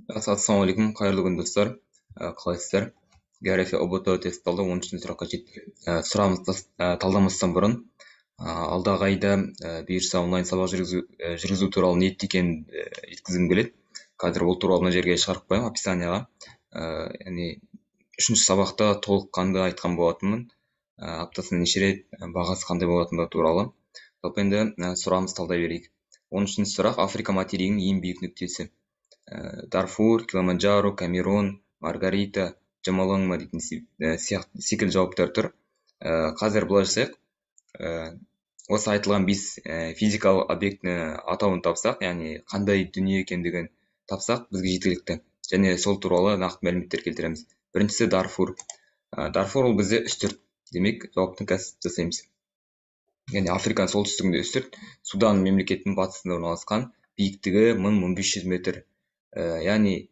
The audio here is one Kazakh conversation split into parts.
Ассалаумағалейкум, қайырлы күн, достар. Қалайсыздар? География ҰБТ тест талдау 13 сұраққа жеттік. Сұрағымызды талдамастан бұрын алдағы айда бұйырса онлайн сабақ жүргізу туралы ниетті екенін жеткізгім келеді. Қазір ол туралы мына жерге шығарып қоямын, описанияға. Яғни 3-ші сабақта толыққанды айтқан болатынмын. Аптасына неше рет, бағасы қандай болатындығы туралы. Жалпы енді сұрағымызды талдай берейік. 13-ші сұрақ: Африка материгінің ең биік нүктесі. Дарфур, Килиманджаро, Камерун, Маргарита, Джомолунгма дейтін сияқты секілді жауаптар тұр. Қазір былай жасайық. Осы айтылған 5 физикалық объектіні атауын тапсақ, яғни қандай дүние екендігін тапсақ, бізге жеткілікті. Және сол туралы нақты мәліметтер келтіреміз. Біріншісі Дарфур. Дарфур ол бізде үстірт. Демек, жауаптың қазір жасаймыз. Яғни Африканың солтүстігінде үстірт, Судан мемлекетінің батысында орналасқан, биіктігі 1500 метр. Яғни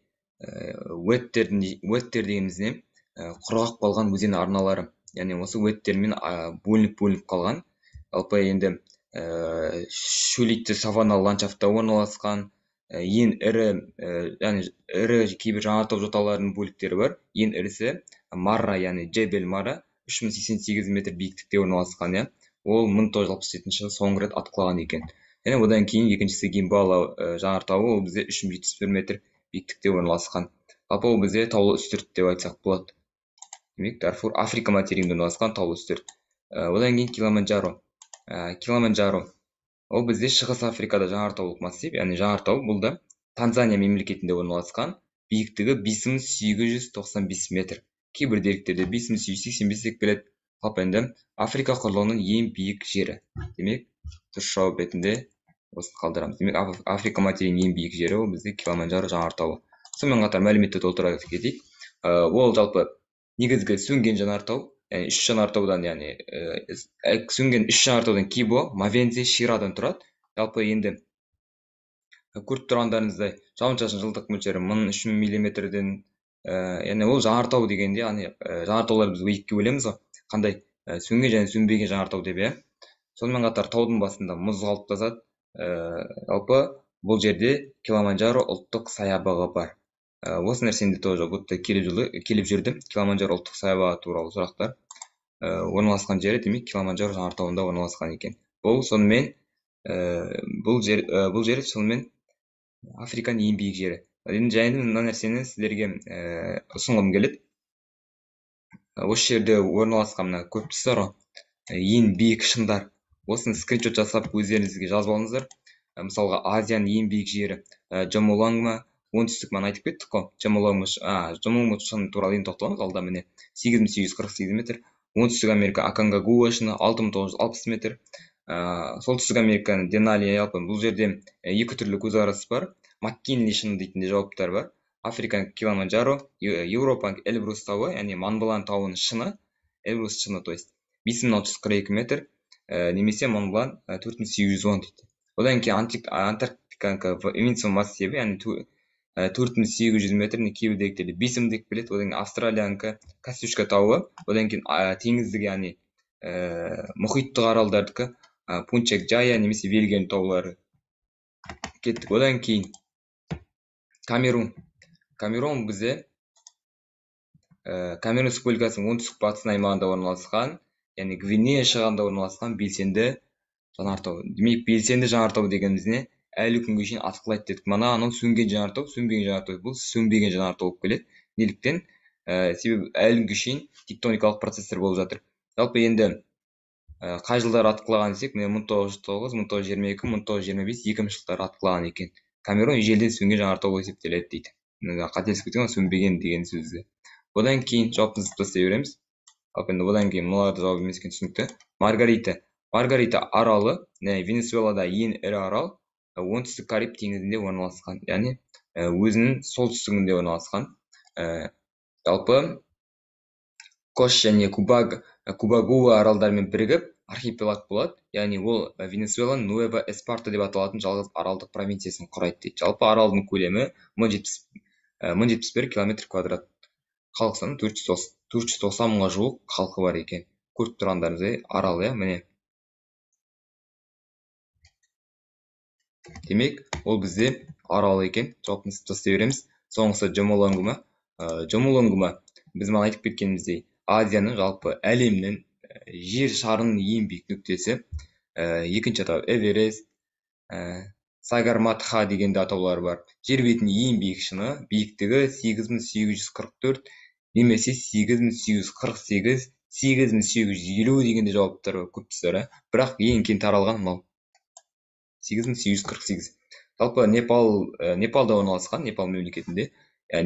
уэттер дегеніміз не? Құрғақ қалған өзен арналары. Яғни осы уэттермен бөлініп-бөлініп қалған. Жалпы енді шөлейтті саванна ландшафтта орналасқан, ең ірі, яғни ірі кейбір жанартау жоталарының бөліктері бар. Ең ірісі Марра, яғни Джебел Марра, 3088 метр биіктікте орналасқан, иә. Ол 1967 жылы соңғы рет атқылаған екен. Және одан кейін екіншісі Гимбала жанартауы, ол бізде 3071 метр биіктікте орналасқан. Жалпы ол бізде таулы үстірт деп айтсақ болады. Демек, Дарфур Африка материгінде орналасқан таулы үстірт. Одан кейін Килиманджаро. Килиманджаро ол бізде Шығыс Африкада жанартаулық массив, яғни жанартау бұл да Танзания мемлекетінде орналасқан, биіктігі 5895 метр. Кейбір деректерде 5885 деп келеді. Жалпы енді Африка құрлығының ең биік жері. Демек, дұрыс жауап ретінде осыны қалдырамыз. Демек, Африка материгінің ең биік жері ол бізде Килиманджаро жанартауы. Сонымен қатар мәліметті толтыра кетейік. Ол жалпы негізгі сөнген жанартау, яғни үш жанартаудан, яғни сөнген үш жанартаудан Кибо, Мавензе, Ширадан тұрады. Жалпы енді көріп тұрғандарыңыздай, жауын-шашын жылдық мөлшері 1003 миллиметрден, яғни ол жанартау дегенде, яғни жанартаулар біз екіге бөлеміз ғой, қандай сөнген және сөнбеген жанартау деп, иә. Сонымен қатар таудың басында мұз қалыптасады. Жалпы бұл жерде Килиманджаро ұлттық саябағы бар. Осы нәрсені тоже бұтта келіп жүрді. Килиманджаро ұлттық саябағы туралы сұрақтар. Орналасқан жері, демек, Килиманджаро жанартауында орналасқан екен. Бұл сонымен, бұл жер сонымен Африканың ең биік жері. Енді және мына нәрсені сіздерге ұсынғым келеді. Осы жерде орналасқан мына көріп тұрсыздар ғой, ең биік шыңдар. Осыны скриншот жасап өздеріңізге жазып алыңыздар. Мысалға, Азияның ең биік жері Джомолунгма, оңтүстік мана айтып кеттік қой. Джомолунгма шыңы туралы енді тоқталамыз алда, міне 8848 метр. Оңтүстік Америка Аконкагуа шыңы 6960 метр. Солтүстік Американың Денали, жалпы бұл жерде екі түрлі көзқарас бар. Маккинли шыңы дейтін де жауаптар бар. Африканың Килиманджаро, Еуропаның Эльбрус тауы, яғни Монблан тауының шыңы, Эльбрус шыңы, то есть 5642 метр, немесе Монблан 4810 дейді. Одан кейін Антарктиканың Винсон массиві, яғни 4800 метр, кейбір деректерде 5000 деп келеді. Одан кейін Австралиянікі Костюшка тауы, одан кейін теңіздік, яғни мұхиттық аралдардікі Пунчак Джая немесе Вильгельм таулары. Кеттік. Одан кейін Камерун. Камерун бізде Камерун Республикасының оңтүстік батыс аймағында орналасқан, яғни Гвинея шығанында орналасқан белсенді жанартау. Демек, белсенді жанартау дегеніміз не? Әлі күнге шейін атқылайды дедік. Мана анау сөнген жанартау, сөнбеген жанартау. Бұл сөнбеген жанартау болып келеді. Неліктен? Себебі әлі күнге шейін тектоникалық процестер болып жатыр. Жалпы енді қай жылдары атқылаған десек, міне 1909, 1922, 1925, 2000 жылдары атқылаған екен. Камерун ежелден сөнген жанартау болып есептеледі дейді. Қателесіп кеткен, сөнбеген деген сөзді. Одан кейін жауапты тастай береміз. Жалпы енді одан кейін мыналарды жауап емес екені түсінікті. Маргарита. Маргарита аралы, Венесуэлада ең ірі арал, оңтүстік Кариб теңізінде орналасқан, яғни өзінің солтүстігінде орналасқан. Жалпы Кош және Кубагуа аралдарымен бірігіп архипелаг болады, яғни ол Венесуэланың Нуэва Эспарта деп аталатын жалғыз аралдық провинциясын құрайды дейді. Жалпы аралдың көлемі 1071 километр квадрат. Халық саны 490 мыңға жуық халқы бар екен. Көріп тұрғандарыңыздай арал, иә, міне. Демек, ол бізде арал екен. Жауапты тастай береміз. Соңғысы Джомолунгма. Джомолунгма біз мана айтып кеткеніміздей, Азияның, жалпы әлемнің, жер шарының ең биік нүктесі. Екінші атауы Эверест, Сагарматха деген де атаулары бар. Жер бетінің ең биік шыңы, биіктігі 8844 немесе 8848, 8850 деген де жауаптар бар, көп тұстар, бірақ ең кең таралған мынау 8848. Жалпы Непалда орналасқан, Непал мемлекетінде,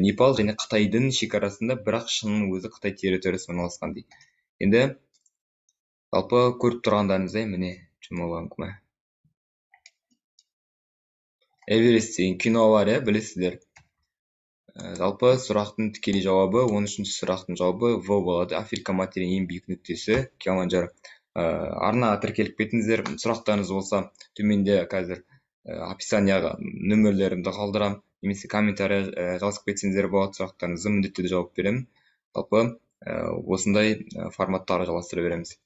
Непал және Қытайдың шекарасында, бірақ шыңның өзі Қытай территориясында орналасқан дейді. Енді жалпы көріп тұрғандарыңыздай, міне Джомолунгма. Эверест деген кино бар, иә, білесіздер. Жалпы сұрақтың тікелей жауабы, 13-ші сұрақтың жауабы В болады. Африка материгінің ең биік нүктесі Килиманджаро. Арнаға тіркеліп кетіңіздер. Сұрақтарыңыз болса, төменде қазір описанияға нөмірлерімді қалдырамын, немесе комментарий жазып кетсеңіздер болады, сұрақтарыңызды міндетті түрде жауап беремін. Жалпы осындай форматтарға жалғастыра береміз.